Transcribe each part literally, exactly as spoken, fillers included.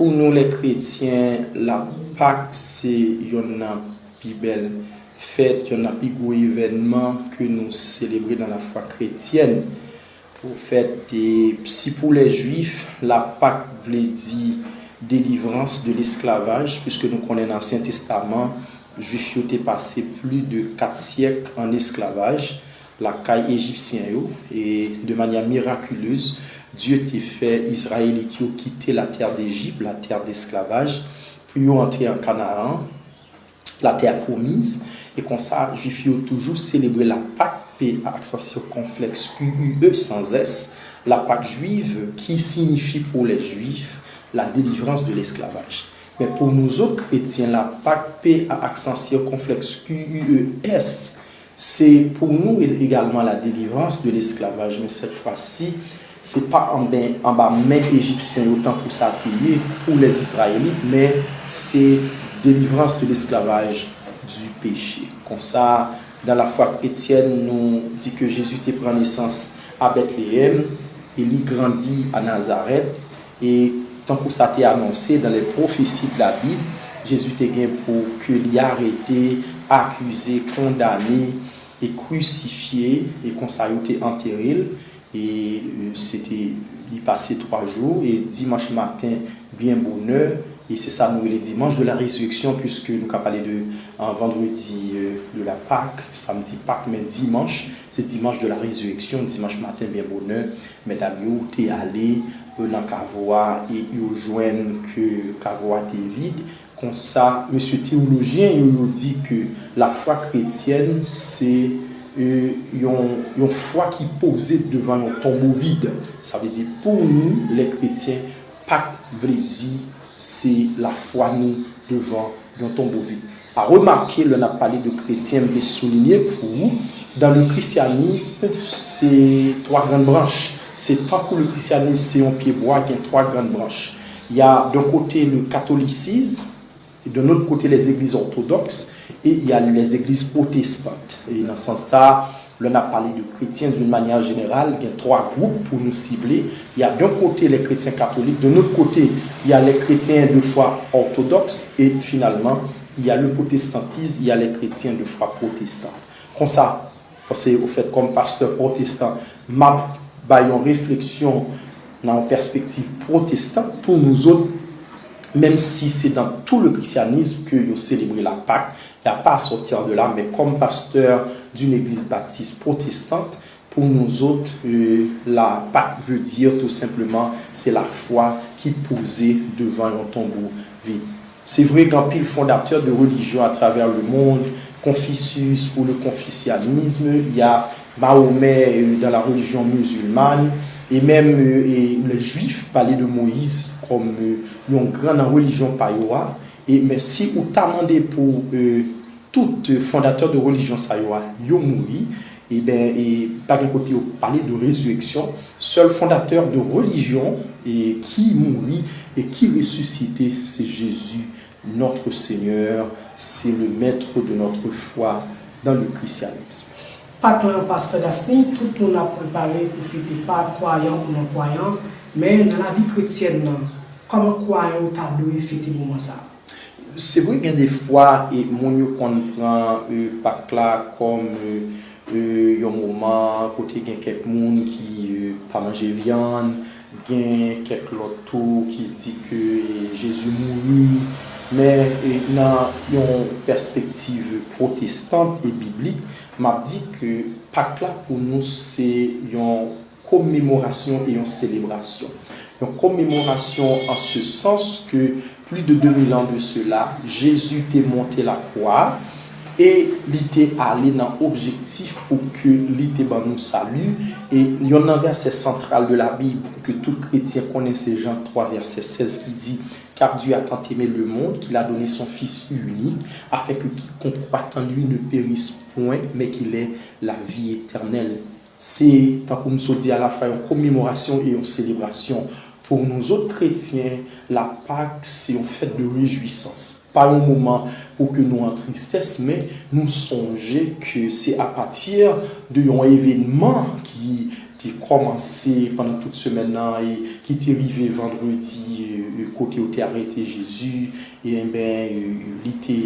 Pou nou lè kretyen, Lapak se yonn nan pi bèl fèt, yonn nan pi gwo evènman ke nou selebre nan lafwa kretyèn. Ofèt, e, si pou lè Jwif, Lapak vle di delivrans de lesklavaj, piske nou konnen nan Ansyen Testaman, Jwif yo te pase plis de kat syèk an esklavaj lakay Ejipsyen yo, e de manyè mirakilez, Dye te fè Izrayelit yo kite latè Dejip, latè desklavaj, pou yo antre an Kanaan, latè pwomiz, e konsa, Jwif yo toujou selebre Lapak, P A aksan sikonflèks Q U E sans S, Lapak jwiv, ki siyifi pou lè Jwif, la délivrance de l'esclavage. Men pou nou zòt kretyen, Lapak, P A aksan sikonflèks Q U E S, se pou nou egalman la délivrance de l'esclavage, men sèt fwa si, se pa anben, anba men Ejipsyen yo tankou sa te ye pou lè Izrayelit, men se délivrance de l'esclavage du péché. Konsa, dan lafwa kretyèn, nou di ke Jezi te pran nesans a Betleyèm e li grandi a Nazarèt, e tankou sa te anonse dans les prophéties de la Bible, Jezi te gen pou ke li arete, akize, kondane e krisifye, e konsa yo te antere l. E, e, se te, li pase twa jou, e dimanch maten, byen bonè, e se sa nou rele dimanch de la résurrection, puisque nou ka pale de, an, vandredi, e, de la Pâque, samdi Pak, men dimanch, se dimanch de la résurrection, dimanch maten, byen bonè, medam yo te ale, e, nan kavo a, e yo jwenn ke kavo a te vid. Konsa, mesye teyolojyen yo, yo di ke lafwa kretyèn se, e, yon, yon fwa ki poze devan yon tonbo vid. Sa vle di, pou nou, lè kretyen, Pak vle di se lafwa nou devan yon tonbo vid. A remake, lè n ap pale de kretyen, m vle soulinye pou ou, dans le christianisme, se twa grann branch. Se tankou le christianisme, se yon pye bwa, gen twa grann branch. Il y a d'un côté le catholicisme, d'un autre côté les églises orthodoxes, et il y a les églises protestantes. E nan sans sa, lè n ap pale de kretyen, d'une manière générale, gen twa gwoup pou nou sible. Il y a d'un côté les chrétiens catholiques, d'un autre côté, il y a les chrétiens de foi orthodoxe, et finalement, il y a le protestantisme, il y a les chrétiens de foi protestante. Konsa, paske, ofèt, kòm pastè pwotestan, m ap bay yon refleksyon nan yon pèspektiv pwotestan pou nou zòt, menm si se dans tout le christianisme ke yo selebre la Pâque, y a pas à sortir de là, men kòm pastè d'une église baptiste protestante, pou nou zòt, e, la Pâque veut dire tout simplement, se lafwa ki poze devan yon tonbo vid. Se vre, gen anpil fondatè de relijyon atravè lemonn, Confucius pour le confucianisme, il y a Mahomet, euh, dans la religion musulmane, e menm, euh, e lè Jwif pale de Moyiz kòm, euh, yon gran nan relijyon pa yo a. E, men si ou ta mande pou, euh, tout, euh, fondatè de relijyon sa yo a, yo mouri, e ben, e pa gen kote yo pale de rezireksyon. Sèl fondatè de relijyon e ki mouri e ki resisite, se Jezi, notre Seigneur, c'est le maître de notre foi dans le christianisme. Pak lan, Pastè Dasny, tout moun ap prepare pou fete Pak, kwayan ou non kwayan, men nan lavi kretyèn nan, kòman kwayan yo ta dwe fete moman sa a? Se vre, gen de fwa, e, moun yo konn pran, e, Pak la kòm, e, e, yon moman kote gen kèk moun ki, e, pa manje vyann, gen kèk lòt tou ki di ke, e, Jezi mouri. Men, e, nan yon pèspektiv pwotestan e biblik, m ap di ke Pak la pou nou se yon komemorasyon e yon selebrasyon. Yon komemorasyon an se sans ke plis de de mil an de sela, Jezi te monte lakwa e li te ale nan objektif pou ke li te ban nou sali. E yonn nan vèsè santral de la Bib ke tout kretyen konnen se Jan twa vèsè sèz ki di, Car Dieu a tant aimé le monde qu'il a donné son Fils unique, afin que quiconque croit en lui ne périsse point, mais qu'il ait la vie éternelle. Se, tankou m sot di a, alafwa yon komemorasyon e yon selebrasyon. Pou nou zòt kretyen, la Pak se yon fèt de rejwisans. Pa yon moman pou ke nou an tristès, men nou sonje ke se apati de yon evènman ki te kòmanse pandan tout semèn nan e ki te rive vandredi, e, e, kote yo te arete Jezi, e enben, li te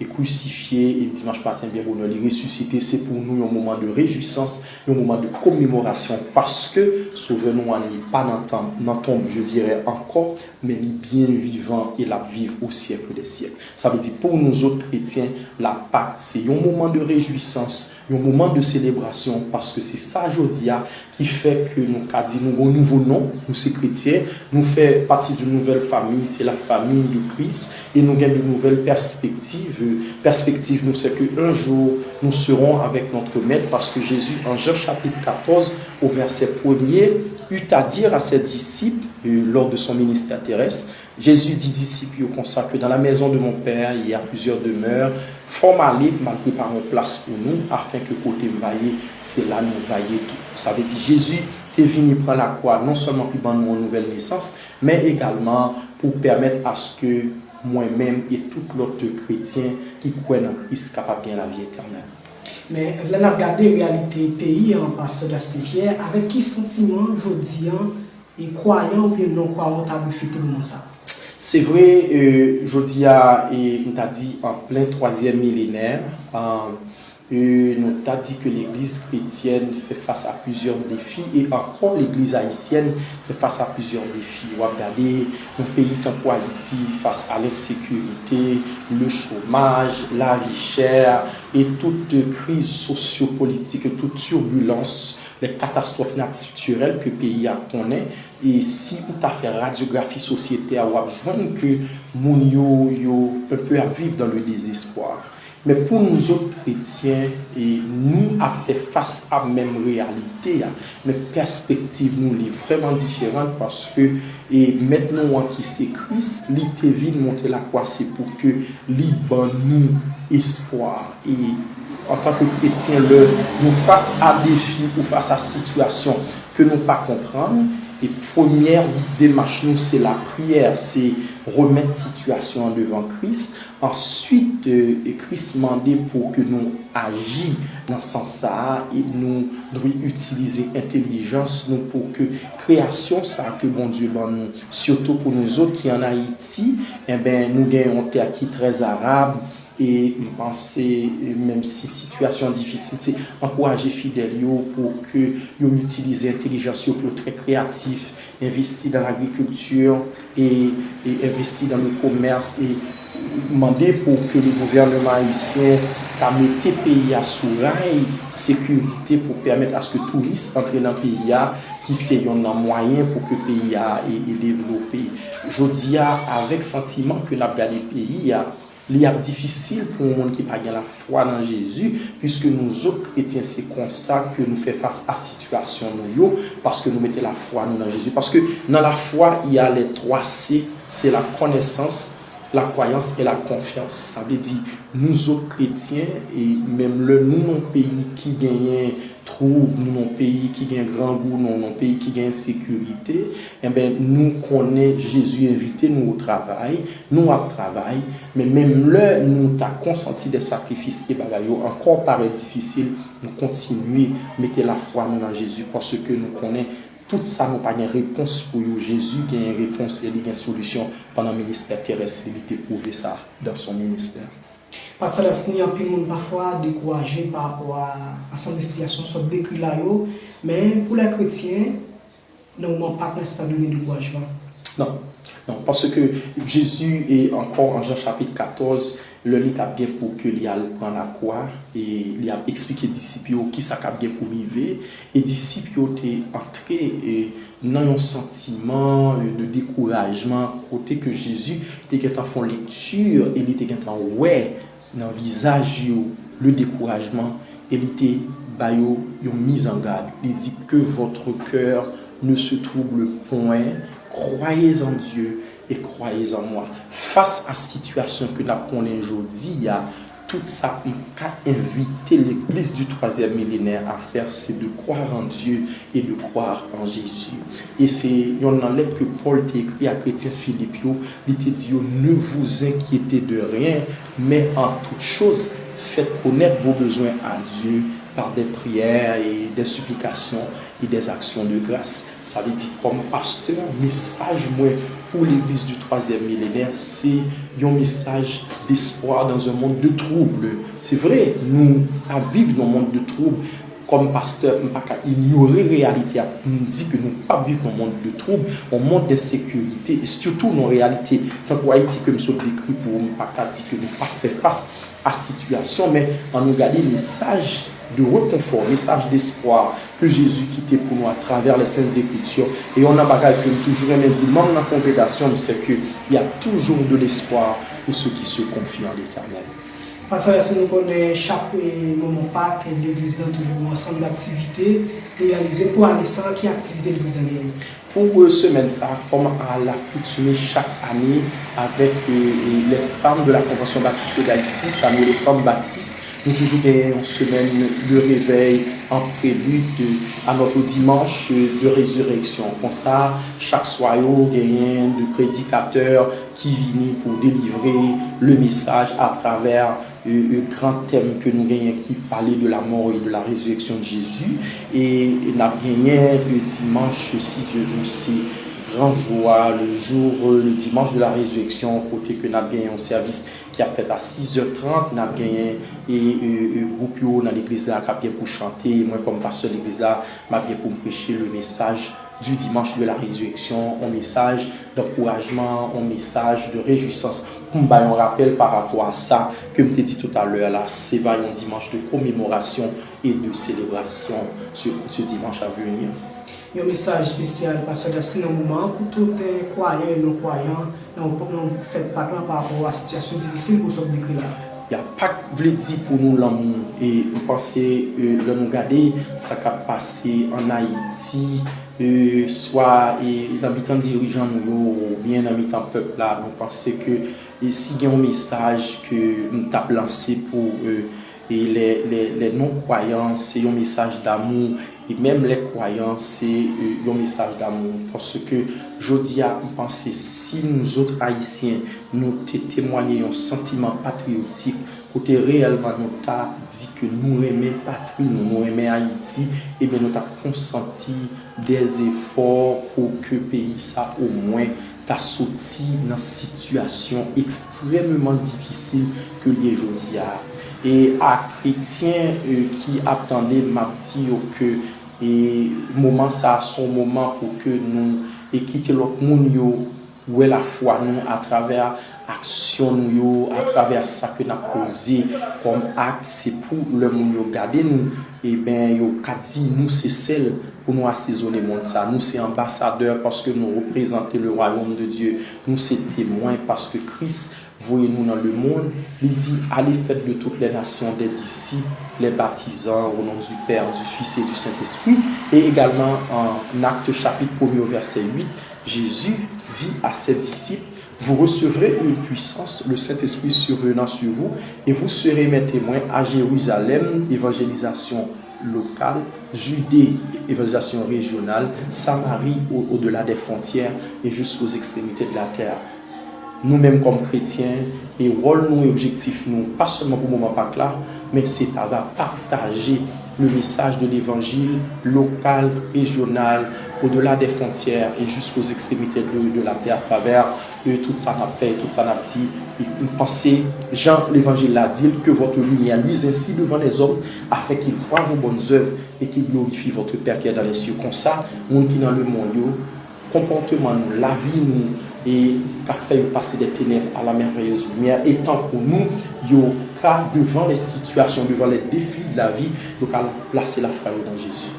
krisifye, e dimanch maten, byen bonè, li resisite. Se pou nou yon moman de rejwisans, yon moman de komemorasyon, paske Sovè nou an, li pa nan tanp, nan tonb, je dirais, ankò, men li byen vivan e l ap viv au siècle des siècles. Sa vle di, pou nou zòt kretyen, Lapak se yon moman de rejwisans, yon moman de selebrasyon, paske se sa jodi a ki fè ke nou ka di nou gon nouvo non, nou se kretyen, nou fè pati d'une nouvelle famille, c'est la famille de Christ, et nou gen de nouvelles perspectives. Perspective nou, c'est que un jour nous serons avec notre Maître, parce que Jésus, en Jean chapitre quatorze, au verset premier, eut à dire à ses disciples, euh, lors de son ministère terrestre, Jezi di disip yo konsa ke dans la maison de mon Père, il y a plusieurs demeures, fò m ale pou m al prepare yon plas pou nou, afen ke kote m va ye, se la nou va ye tou. Sa vle di, Jezi te vini pran lakwa non sèlman pou ban nou yon nouvèl nesans, men egalman pou pèmèt aske mwen menm e tout lòt kretyen ki kwè nan Kris kapab gen lavi etènèl. Men lè n ap gade reyalite peyi an, Pastè Dustin Pierre, avèk ki santiman jodi an e kwayan oubyen non-kwayan w ta dwe fete moman sa a? Se vre, jodi a, e m ta di an plen twazyèm milenè, e nou ta di ke legliz kretyèn fè fas a plizyè defi, e ankò legliz ayisyèn fè fas a plizyè defi. W ap gade yon peyi tankou Ayiti fas a lensekirite, le chomaj, lavi chè, e tout kriz sosyopolitik, tout tibilans, lè katastwòf natirèl ke peyi a konnen, e si ou ta fè radyografi sosyete a, w ap jwenn ke moun yo, yo enpe ap viv dans le désespoir. Men pou nou zòt kretyen, e nou ap fè fas a menm reyalite a, men pèspektiv nou li vrèman diferan paske e Mèt nou an ki se Kris, li te vin monte lakwa, se pou ke li ban nou espwa. E antanke kretyen, lè nou fas a defi ou fas a sitiyasyon ke nou pa konprann, e premyè demach nou se lapriyè, se remèt sitiyasyon an devan Kris. Answit, e Kris mande pou ke nou aji nan sans sa a, e nou dwe itilize entèlijans nou pou ke kreyasyon sa a ke Bondye ban nou, sitou pou nou zòt ki ann Ayiti, enben, nou gen yon tè ki trè arab, e m panse, e menm si sitiyasyon an difisil, se ankouraje fidèl yo pou ke yo itilize entèlijans yo, pou yo trè kreyatif, envesti dans l'agriculture, e, e envesti dans le commerce, e mande pou ke le gouvènman ayisyen ta mete peyi a sou ray sekirite pou pèmèt aske touris antre nan peyi a, ki se yonn nan mwayen pou ke peyi a e, e devlope. Jodi a, avèk santiman ke n ap gade peyi a, li ap difisil pou yon moun ki pa gen lafwa nan Jezi, piske nou zòt kretyen se konsa ke nou fè fas a sitiyasyon nou yo, paske nou mete lafwa nou nan Jezi. Paske nan lafwa, il y a les trois C, c'est la connaissance, la croyance et la confiance. Sa vle di, nou zòt kretyen, e menm lè nou nan peyi ki genyen twoub, nou nan peyi ki gen grangou, nou nan peyi ki gen ensekirite, enben, nou konnen Jezi envite nou o travay, nou ap travay, men menm lè nou ta konsanti de sakrifis e bagay yo ankò parèt difisil, nou kontinye mete lafwa nou nan Jezi, paske nou konnen tout sa nou pa gen repons pou yo, Jezi genyen repons e li gen solisyon pandan ministè terès li, li te pwouve sa dans son ministère. Pastè Dustin, anpil moun pafwa dekouraje pa rapò a ansanm de sitiyasyon w sot dekri la yo, men pou lè kretyen, nan moman Pak la, se ta dwe gen dekourajman? Non, non, paske Jezi, e ankò an Jan chapit katòz, lè li t ap gen pou ke li al pran lakwa, e li ap eksplike disip yo kisa k ap gen pou rive, e disip yo te antre, e nan yon santiman, e, de dekourajman, kote ke Jezi te gentan fè yon lekti, e li te gentan wè nan vizaj yo le dekourajman, e li te ba yo yon mizangad. Li di, que votre cœur ne se trouble point, croyez en Dieu et croyez en moi. Fas a sitiyasyon ke n ap konnen jodi a, tout sa m ka envite legliz du troisième millénaire à faire, c'est de croire en Dieu et de croire en Jésus. E se yonn nan lèt ke Pòl te ekri a kretyen Filip yo, li te di yo, ne vous inquiétez de rien, mais en toute chose, faites connaître vos besoins à Dieu par des prières et des supplications et des actions de grâce. Sa vle di, kòm pastè, mesaj mwen pou legliz du troisième millénaire, se yon mesaj d'espoir dans un monde de trouble. Se vre, nou ap viv nan yon mond de trouble. Kòm pastè, m pa ka inyore reyalite a pou m di ke nou p ap viv nan yon mond de trouble, yon mond de ensekirite, e sitou nan reyalite tankou Ayiti ke m sot dekri pou ou, m pa ka di ke nou pa fè fas a sitiyasyon, men ann nou gade mesaj de rekonfò, mesaj d'espoir ke Jezi kite pou nou atravè les Saintes Écritures. E yon nan bagay ke m toujou renmen di manm nan kongregasyon m, se ke y a toujours de l'espoir pour ceux qui se confient en l'Éternel. Pastè, si nou konnen chak, eh, moman Pak, legliz lan toujou gen yon ansanm aktivite reyalize pou ane sa a, ki aktivite legliz lan genyen? Pou, euh, semèn sa, kòm a lakoutume chak ane, avèk, euh, les femmes de la Convention Baptiste d'Haïti, sa nou rele fanm batis, nou toujou genyen yon semèn de réveil en prélude à notre dimanche de résurrection. Konsa, chak swa yo, genyen de predikatè ki vini pou delivre le mesaj atravè, euh, euh, gran tèm ke nou genyen ki pale de la mort et de la résurrection de Jésus. E n ap genyen, euh, dimanch, si Dieu veut, se gran jou a, le jour, euh, le dimanche de la résurrection, kote ke n ap genyen yon sèvis ki ap fèt a sis è trant, n ap genyen, e, e, e, gwoup yo nan legliz la k ap gen pou chante, e mwen kòm pastè legliz la, m ap gen pou m preche le mesaj du dimanche de la résurrection, yon mesaj d'ankourajman, yon mesaj de rejwisans. Pou m bay yon rapèl pa rapò a sa ke m te di toutalè a la, se pa yon dimanch de commémoration et de célébration ce, ce dimanche à venir. Yon mesaj espesyal, pastè Dustin, nan moman an pou tout, eh, kwayan e non kwayan nan, nan fèt Pak lan pa rapò a sitiyasyon difisil ke w sot dekri la. Ya, Pak vle di pou nou lanmou, e m panse, eh, lè nou gade sa k ap pase ann Ayiti, eh, swa, eh, nan mitan dirijan nou yo, oubyen nan mitan pèp la, nou panse ke, eh, si gen yon mesaj ke m t ap lanse pou, eh, e lè, lè, lè non kwayan, se yon mesaj damou, e menm lè kwayan, se, eh, yon mesaj damou. Paske jodi a, m panse si nou zòt Ayisyen, nou te temwaye yon santiman patriyotik, kote reyèlman nou ta di ke nou renmen patri nou, nou renmen Ayiti, ebyen nou t ap konsanti dè zefò pou ke peyi sa omwen ta soti nan sitiyasyon ekstrèmman difisil ke l ye jodi a. E a kretyen, eh, ki ap tande m, m ap di yo ke, eh, moman sa a se yon moman pou ke nou, eh, kite lòt moun yo wè lafwa nou atravè aksyon nou yo, atravè sa ke n ap poze kòm ak. Se pou lè moun yo gade nou, ebyen, yo ka di nou se sèl pou nou asezone mond sa. Nou se anbasadè paske nou reprezante le royaume de Dieu. Nou se temwen paske Kris voye nou nan lemonn. Li di, allez faire de toutes les nations des disciples, les baptisant au nom du Père, du Fils et du Saint-Esprit. E egalman, an Actes chapitre premier, verset huit, Jésus dit à ses disciples, vous recevrez une puissance, le Saint-Esprit survenant sur vous, et vous serez mes témoins à Jérusalem, évangélisation locale, Judée, évangélisation régionale, Samarie, au, au-delà des frontières et jusqu'aux extrémités de la terre. Nou menm kòm kretyen, e wòl nou e objektif nou, pa sèlman pou moman Pak la, men se ta va pataje le message de l'évangile local, régional, au-delà des frontières et jusqu'aux extrémités de, de la terre à travers, euh, tout sa n ap fè, tout sa n ap di. E m panse, jan levanjil la di l, que votre lumière luise ainsi devant les hommes, afin qu'ils voient vos bonnes œuvres et qu'ils glorifient votre Père qui est dans les cieux. Konsa, moun ki nan lemonn yo, konpòteman nou, lavi nou, e ka fè yo pase des ténèbres à la merveilleuse lumière. E tankou nou, yo ka, devan les situations, devan les défis de la vie, yo ka plase lafwa yo nan Jezi.